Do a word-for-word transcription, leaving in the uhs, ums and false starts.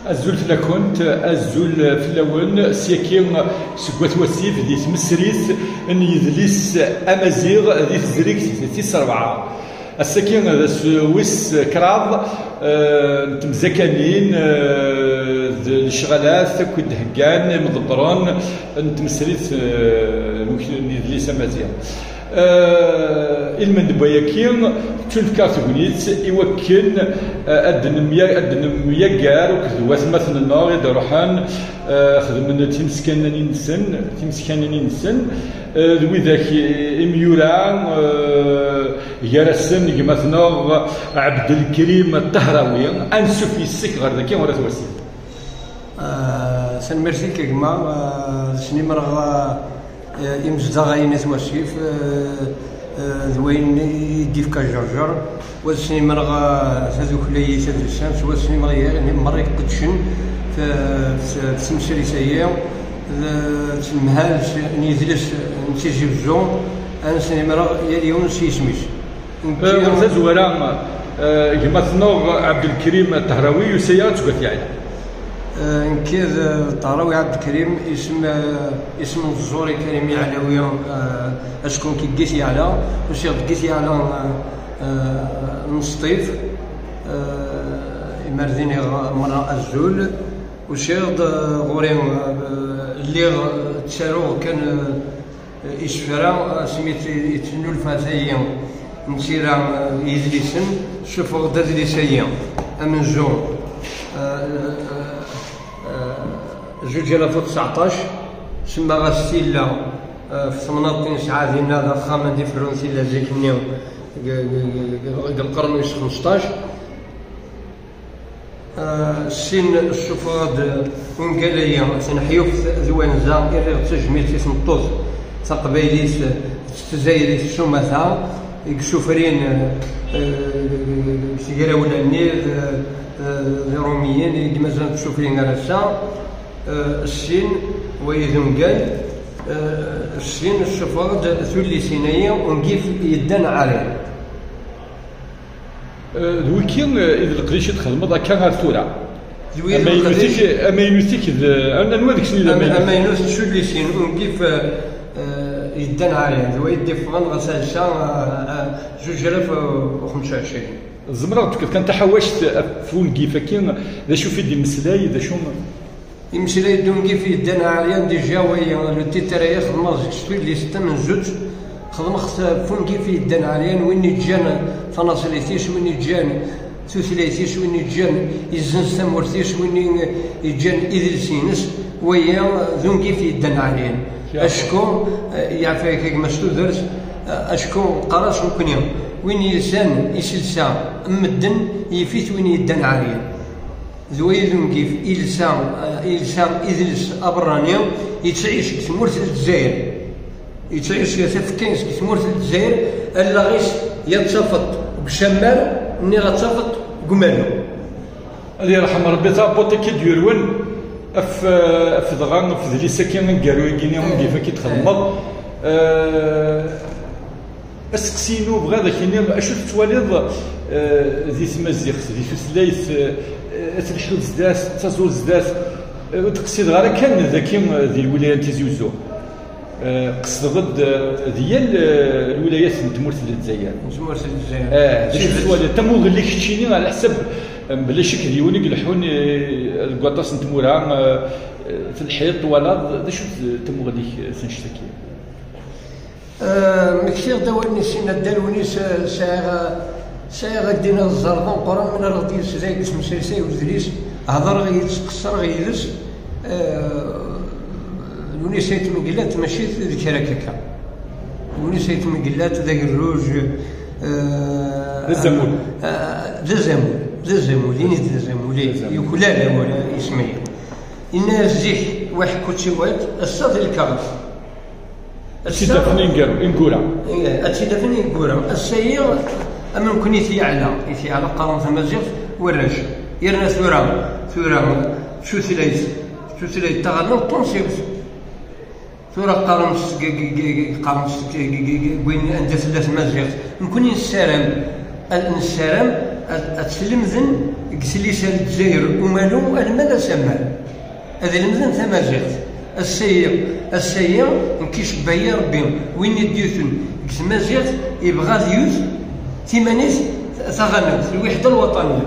Azul fell-akent, azul fell-awen, syaki seg At Wasif di tmesrit n yidles amaziɣ di tezrigt tis rebɛa. Ass-agi d ass wis kraḍ, eh, n temzakanin, eh, d lecɣalat akk i d-heggan imḍebbren n tmesrit, eh, n uk-, n yidles amaziɣ. Eh, ilmend n wayaki, tettunefk-aɣ tegnit i wakken, eh, ad nemya-, ad nemyaggar akked watmaten-nneɣ i d-iruḥen, eh, xedmen-d timskanin-nsen, timskanin-nsen, eh, d widak i-, imyura, eh, gar-asen gma-tneɣ Ɛebdelkrim Tahrawi. Ansuf yes-k ɣer dagi ɣer At Wasif. Ah, tanemmirt-ik a gma. Ah, d snimreɣ, ah, eh, imezdaɣ-ayi n At Wasif, eh, eh, d wayen i d-ifka Ǧerǧer, wa d snimreɣ, ah, tadukla-yi tadelsant, wa d snimreɣ yir merra iqeddcen f-, f-, f tmesrit-ayi, d, d temhalt n yidles n Tizi Wezzu, ad snimreɣ yal yiwen s yisem-is. Nekki, eh, ɣer tazwara, eh, gma-tneɣ Ɛebdelkrim Tahrawi yusa-yaɣ-d seg At Yeɛla. Eh, nekki d, eh, Tahrawi Ɛebdelkrim, isem, eh, isem n tẓuri Karim Yeɛlawi, eh, acku nekki deg At Yeɛla, usiɣ-d deg At Yeɛla, eh, eh, n Sṭif, eh, imar d iniɣ merra azul, usiɣ-d, eh, ɣur-i, eh, lliɣ, eh, ttaruɣ kan, eh, isefra, asmi t-, yettnulfa tayi n tira, eh, yidlisen, suffeɣ-d adlis-ayi amenzu, eh, eh, eh, zuǧ alaf u tseɛṭac, semmaɣ-as Tilla, eh, f temnaḍt i nesɛa dinna d axxam anda i ferrun tilla zik-nni, g-, g-, g-, g-, g-, deg lqern wis xmesṭac. Ah, ssin ssufɣeɣ-d ungal-agi, tineḥyuft d wanza i rriɣ d tajmilt i tmeṭṭut taqbaylit d tezzayrit s umata i yessufrin, eh, deg tegrawla-nni d, eh, d Iṛumiyen i d-mazal ur d-ssufrin ar ass-a. Eh, ssin, wayi d ungal, eh, ssin ssufɣeɣ-d tullisin-agi, ungif yeddan ɛeryan. Eh, d wiki, eh, i d leqdic i txedmeḍ akka ar tura? D wid n leqdic. Amaynut-ik, amaynut-ik d, an-, anwa deg-sen i d am-, amaynut? Amaynut d tullisin, ungif, eh, eh, yeddan ɛeryan, d wayi d-iffɣen ɣer talsa, eh, eh, zuǧ alaf u xemsa u ɛecrin. Tzemreḍ ad d-tefkeḍ kan taḥawact ɣef wungif-agi, d acu i d-imeslay, d acu? Imeslay d ungif yeddan ɛeryan, déjà, wayi, le titre ay xedmeɣ deg-s tullist tamenzut, xedmeɣ-t f ungif yeddan ɛeryan, win iǧǧan tanaṣlit-is, win iǧǧan tutlayt-is, win iǧǧan izzenz tamurt-is, win i-, iǧǧan idles-ines, wayi d ungif yeddan ɛeryan. Acku, eh, yeɛfa-yak a gma s tudert, eh, acku qqar-as nekkni, win yelsan iselsa n medden, yif-it win yeddan ɛeryan. D wayi d ungif, ilsa, eh, ilsa idles aberrani, yettɛic deg tmurt n Lezzayer. Yettɛic tafekka-ines deg tmurt n Lezzayer, allaɣ-is ya ttafeḍ deg ucammar, nniɣ ad tafeḍ deg umalu. Ad yerḥem Rebbi taɛebbuṭ-agi d-yurwen, af, af dɣa, af dlis-agi aneggaru-agi-nni, ungif-agi d-txedmeḍ. Eh, Asteqsi-inu, bɣiɣ ad ak-iniɣ, acu tettwaliḍ, eh, di tmaziɣt, di tutlayt, eh, ad telḥu zdat, ad taẓu zdat, eh, ur d-qsideɣ ara kan dagi, eh, di lwilaya n Tizi Uzzu. Eh, qesdeɣ-d, eh, di yal, eh, lwilayat n tmurt n Lezzayer. N tmurt n Lezzayer. Eh, d acu tettwaliḍ? Tamuɣli keččini, ɛla ḥsab, eh, bla ccek d yiwen i ileḥḥun, eh, deg waṭas n tmura, eh, eh, telḥiḍ, twalaḍ, d acu-tt tamuɣli-k, eh, s annect-agi? Eh, mmektiɣ-d awal-nni s inaddal-nni, s-, sɛiɣ, sɛiɣ ad d-iniɣ ẓẓerb ameqqran mi ara ɣ-d-yesla deg tmesrit-a i udlis, hedreɣ yid-s, qeṣṣreɣ yid-s, eh, Lewnis Ayt Mengellat mačči d kra akka. Lewnis Ayt Mengellat d agerruj, eh, d azamul. Eh, d azamul, d azamul, ini-d d azamul, d azamul. Yuklal awal, isem-agi. Yenna-yas zik, wa ḥekku d tiwalt, ass-a d lkaɣeḍ. Ad tt-id-afen ineggura. Ih, ad tt-id-afen ineggura. Ass-agi, am nekkni i t-yeɛla, i t-yeɛla qqaren tamaziɣt warrac. Yerna tura, tura, tutlayt, tutlayt taɣelnawt tunṣibt. Tura qqaren s, g-, g-, g-, g-, qqaren s, g-, g-, g-, g-, win anda tella tmaziɣt. Nekkni nessaram, ad nessaram Ad, ad slemden deg tlisa n Lezzayer umalu alma d asamar. Ad lemden tamaziɣt. Ass-agi, ass-agi, nekk icebba-yi Rebbi, win i d-yuten deg tmaziɣt, yebɣa ad yut timan-is taɣelnawt, lwiḥda lwaṭaniya.